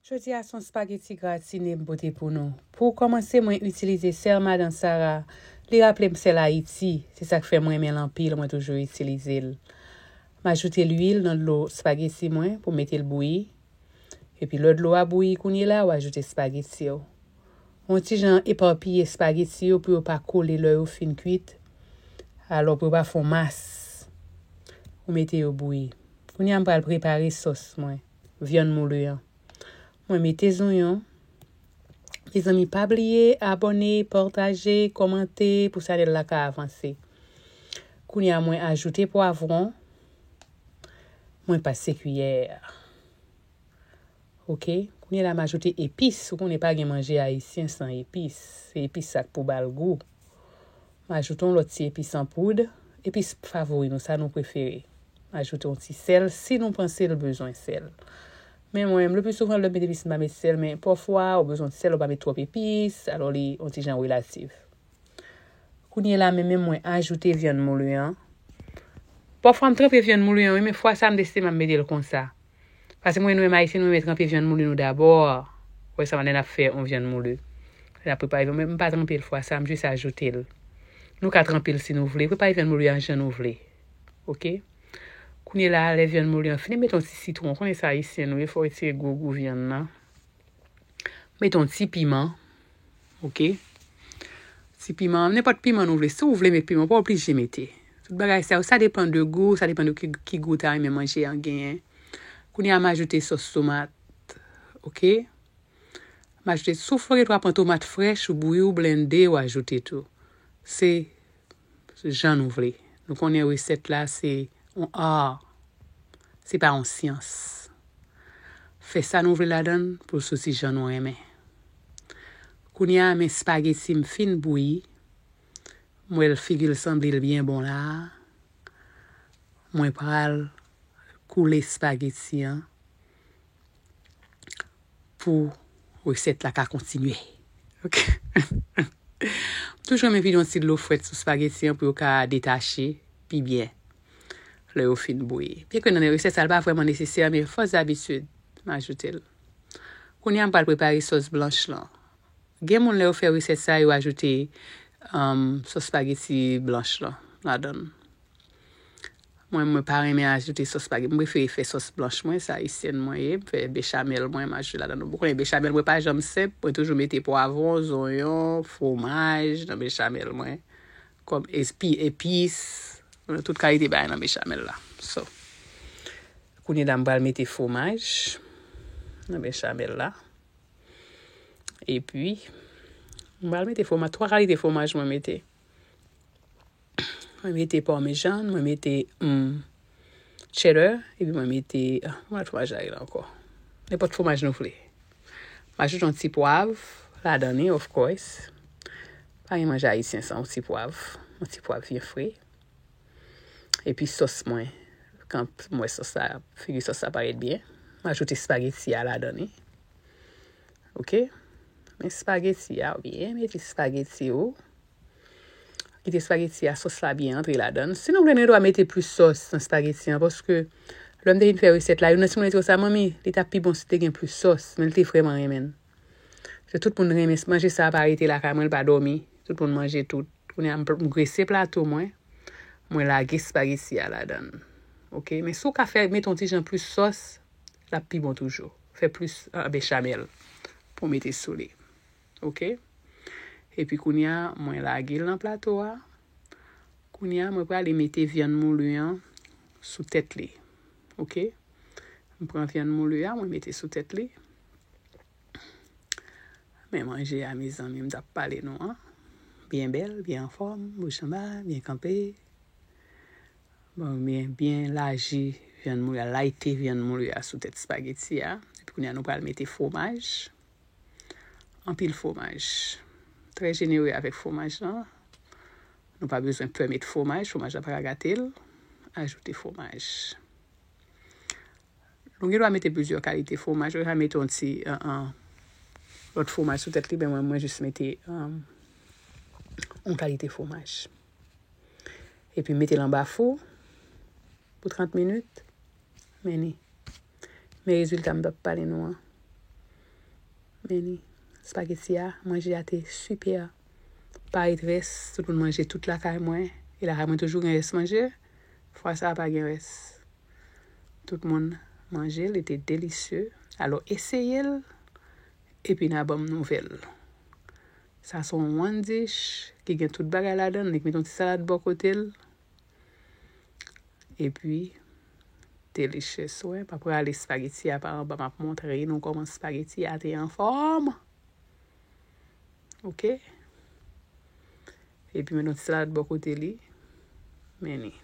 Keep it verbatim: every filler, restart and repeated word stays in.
Jodi a se yon spageti gratine m pote pou nou. Pou kòmanse, mwen itilize sèl Madan Sara. Li raple m sèl Ayiti. Se sa k fè m renmen l anpil, mwen toujou itilize l. M ajoute lwil nan dlo spageti mwen pou mete l bouyi. Epi lè dlo a bouyi kounye la, w ajoute spageti yo. Yon ti jan epapiye spageti yo pou yo pa kole lè yo fin kwit. Alò pou yo pa fè yon mas. Ou mete yo bouyi. Kounye a m pral prepare sòs mwen, vyann moule an. Mwen mete zonyon. Mezanmi, pa bliye abòne, pataje, kòmante pou chanèl la ka avanse. Kounye a mwen ajoute pwavwon. Mwen pase kiyè. Oke? Kounye la m ajoute epis. Ou konnen pa gen manje ayisyen san epis. Se epis sa k pou ba l gou. M ajoute yon lòt ti epis an poud. Epis favori nou, sa nou prefere. M ajoute yon ti sèl si nou panse l bezwen sèl. Men mwen menm, le pli souvan, lè m met epis, m pa met sèl, men pafwa, ou bezwen sèl, ou pa met twòp epis, alò li yon ti jan relatif. Kounye la, men menm mwen ajoute vyann moule an. Pafwa, m tranpe vyann moule an, wi, men fwa sa, m deside m ap mete l konsa. Paske mwen, nou menm Ayisyen, nou renmen tranpe vyann moule nou dabò. Wè sa, lè n ap fè yon vyann moule. Lè n ap prepare, men m pa tranpe l fwa sa, m jis ajoute l. Nou ka tranpe l si nou vle. Prepare vyann moule an jan nou vle. Oke? Kounye la, lè vyann moule an fini, mete yon ti sitwon. Konnen sa Ayisyen nou ye, fò retire gwo gou vyann nan. Mete yon ti piman. Oke? Ti piman, nenpòt piman nou vle. Si w vle met piman, w pa oblije mete. Tout bagay sa yo, sa depann de gou, sa depann de ki, ki gou w ta renmen manje an genyen. Kounye a, m ajoute sòs tomat. Oke? M ajoute, si w gen dwa pran tomat frèch, ou bouyi, ou blende, ou ajoute tou. Se jan nou vle. Nou konnen resèt la, se yon art. Se pa yon syans. Fè sa nou vle ladan l pou l soti jan nou renmen. Kounye a, men spageti m fin bouyi. M wè l figi l sanble l byen bon la. Mwen pral koule spageti an pou resèt la ka kontinye. Oke? Toujou renmen vide yon ti dlo frèt sou spageti an pou yo ka detache pi byen lè yo fin bouyi. Byenke nan resèt sa, l pa vrèman nesesè, men fòs dabitid, m ajoute l. Kounye a, m pral prepare sòs blanch lan. Gen moun, lè yo fè resèt sa, yo ajoute, um, sòs spageti blanch lan ladan l. Mwen, mwen pa renmen ajoute sòs spageti. Mwen prefere fè sòs blanch mwen, se ayisyèn mwen ye. Mwen fè bechamel mwen, mwen ajoute ladan l. Ou konnen bechamel mwen pa janm senp. Mwen toujou mete pwavwon, zonyon, fwomaj nan bechamel mwen. Kòm espi, epis, tout kalite bagay nan bechamel la. So, kounye la, m pral mete fwomaj nan bechamel la. Epi, mwen al mete fwomaj, twa kalite fwomaj mwen mete. Mwen mete pòmejann, mwen mete, mm, cheddar, epi mwen mete, ah, mwen fwomaj la rele ankò. Nenpòt fwomaj nou vle. Mwen ajoute yon ti pwav ladan li, of course. Pa gen manje ayisyen san yon ti pwav. Yon ti pwav byen fre. Epi sòs mwen, kan mwen sòs la, figi sòs la parèt byen. Mwen ajoute spageti a ladan li. Oke? Men spageti a, byen mete spageti yo. Kite spageti a, sòs la byen antre ladan l. Si nou vle, nou gen dwa mete plis sòs nan spageti an, paske lè m te vin fè resèt la, youn nan timoun yo te di konsa, "Manmi, li t ap pi bon si te gen plis sòs," men li te vrèman renmen l. Se tout moun renmen manje sa, pa rete lakay mwen, li pa dòmi. Tout moun manje tout. Kounye a, m, m grese plato mwen. Mwen lage spageti a ladan l. Oke? Men si w ka fè, mete yon ti jan plis sòs, l ap pi bon toujou. Fè plis, ah, bechamel pou w mete sou li. Oke? Epi kounye a, mwen lage l nan plato a. Kounye a, mwen prale mete vyann moule an sou tèt li. Oke? M pran vyann moule a, mwen mete sou tèt li. Men manje a, mezanmi, m t ap pale nou an. Byen bèl, byen anfòm, bouch anba, byen kanpe. Bon, byen, byen laji vyann moule a, layite vyann moule a sou tèt spageti a. Epi kounye a, nou pral mete fwomaj. Anpil fwomaj. Trè jenere avèk fwomaj lan. Nou pa bezwen pè met fwomaj, fwomaj la pa ka gate l. Ajoute fwomaj. Nou gen dwa mete plizyè kalite fwomaj. Ou ka mete yon ti, an, an, lòt fwomaj sou tèt li, men mwen, mwen jis mete, an, yon kalite fwomaj. Epi mete l anba fou pou trant minit. Men ni. Men rezilta m t ap pale nou an. Men ni, spaghetti a, manje a te sipè. Pa ret rès, tout moun manje tout lakay mwen. E lakay mwen toujou gen rès manje. Fwa sa a pa gen rès. Tout moun manje, li te delisye. Alò, eseye l, epi n a ban m nouvèl. Sa se yon one dish ki gen tout bagay ladan l, li met yon ti salad bò kote l. Epi, delicious, wè. M ap rale spaghetti a pa anba, m ap montre nou kòman spaghetti a te anfòm. Oke? Epi, met yon ti salad bò kote li. Men ni.